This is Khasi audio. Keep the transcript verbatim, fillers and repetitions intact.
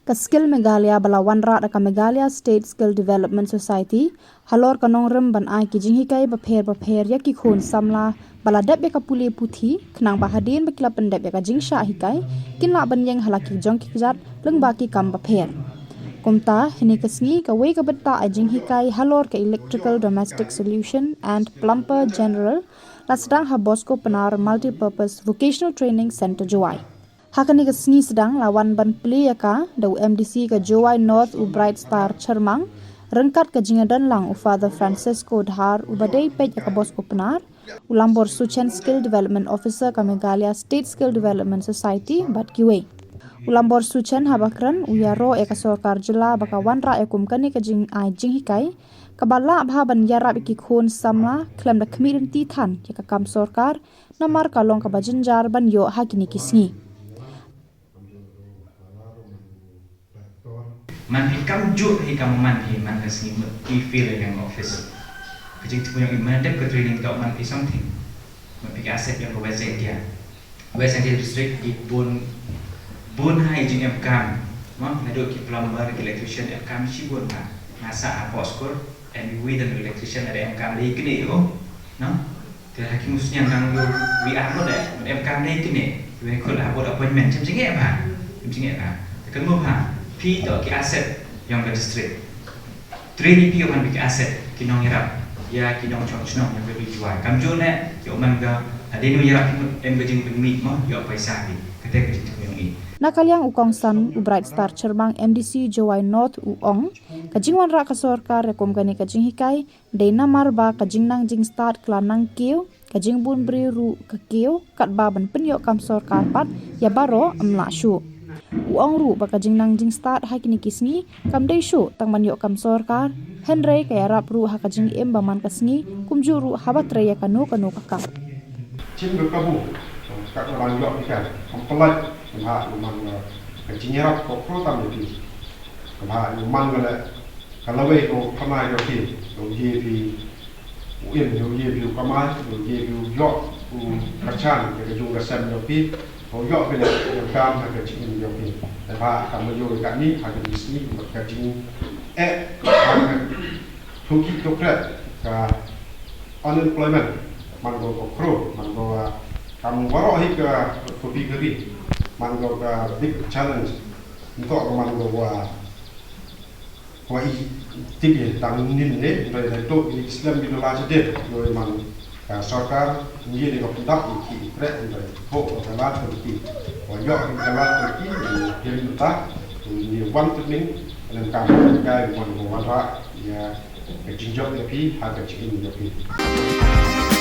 Ka Skill Meghalaya ba la wanrah da ka Meghalaya State Skill Development Society halor ka nongrim ban ai ki jinghikai bapher bapher ïa ki khun samla ba la dep ïa ka pule puthi, khnang ba hadien ba ki la pyndep ïa ka jingshah hikai, kin lah ban ïeng ha la ki jong ki kjat lyngba ki kam bapher. Kumta, hynne ka sngi kawei ka bynta ai jinghikai halor ka Electrical Domestic Solution and Plumber General la sdang ha Bosco Pnar Multipurpose Vocational Training Centre, Jowai. Ha kane ka sngi sdang la wan ban plie ïa ka da u M D C ka Jowai North, u Bright Star Chyrmang, ryngkat ka jingïadonlang u Father Francisco Dhar, uba dei peit ïa ka Bosco Pnar, u Lambor Suchen, Skill Development Officer ka Meghalaya State Skill Development Society, bad kiwei. U Lambor Suchen haba kren u ïaroh ïa ka sorkar jylla ba ka wanrah ïa kum kane ka jingai jinghikai kaba lah bha ban ïarap ïa ki khun samla khlem da khmih lynti than ïa ka kam sorkar, namar ka long kaba jynjar ban ïoh ha kine ki sngi. Man phi kamjuh hi kam man phi man ka sngi mut phi fill ïa ka office. Ka jingthmu ïa ka man dep ka training ka man phi something. Man phi ka asset ïa ka West Jaintia. West Jaintia District ki bun, bun ha i jingem kam. Mo, naduh ki plumber, ki electrician, em kam shibun ba. Nga sah hapoh skul, em wei tang electrician, lada em kam dei kine ïoh. No? Te ha ki musniang dang ïoh wi ar lut eh, em kam dei kine. Wi khut ha bud appointment, em jingeh ba. Em jingeh ba. Te kan mo ba. Phi to ki asset ïa ka district. Train ïa phi ïa man phi ki asset, ki nongïarap ïa ki nongshong shnong ïa ka ri Jowai. Kamjuh ne, ïa man ka, hadien u ïarap phi mut em ka jingpynmih mo, ïa paisa phi. Kata ka jingthmu ïa ngi. Na ka liang u kongsan u Bright Star Chyrmang, M D C Jowai North, u ong, ka jingwanrah ka sorkar ïa kum kane ka jinghikai dei namar ba ka jingnang jingstad ka la nang kiew, ka jingbun briew ruh ka kiew, katba ban pynïoh kam sorkar pat ïa baroh ym lah shuh. U ong ruh ba ka jingnang jingstad ha kine ki sngi kam dei shuh tang ban ïoh kam sorkar, hynrei ka ïarap ruh ha ka jingim ba man ka sngi, kumjuh ruh haba trei ïa kano kano ka kam. Chim ka kabu, ka ka lang ïoh ki kan, kam pynlait, kam ha u man ka, ka jingïarap ko pro tam ïa ki. Kam ha u man ka le, ka lawei ko khana ïoh ki, ïoh ki phi, u im ïoh ki phi u kamai, ïoh ki phi u ïoh, u kachan, ka jong ka sem ïoh ki, ïoh ïoh ki le, ïoh kam ha ka jingim ïoh ki. Te ba kam ïoh ka ni, ha ka jingsi, ka jing, eh, ha ka Thuki to kret ka unemployment, man ko ko kro, man ko, ah, kam waroh hi ka kopi kari, man ko ka big challenge. Nto ko man ko wa, wa i tiki tang nin ne, doi doi to i slem bi dola jede, doi man ka sorkar ngi de ko pyndak i ki kret doi. Ho ko ka lat ko ki, wa yo ko ka lat ko ki, ni ken ta, ni wan training, len kam kai wan ko wan ra, ya. Ka jingjop ïa phi, ha ka jingim ïa phi.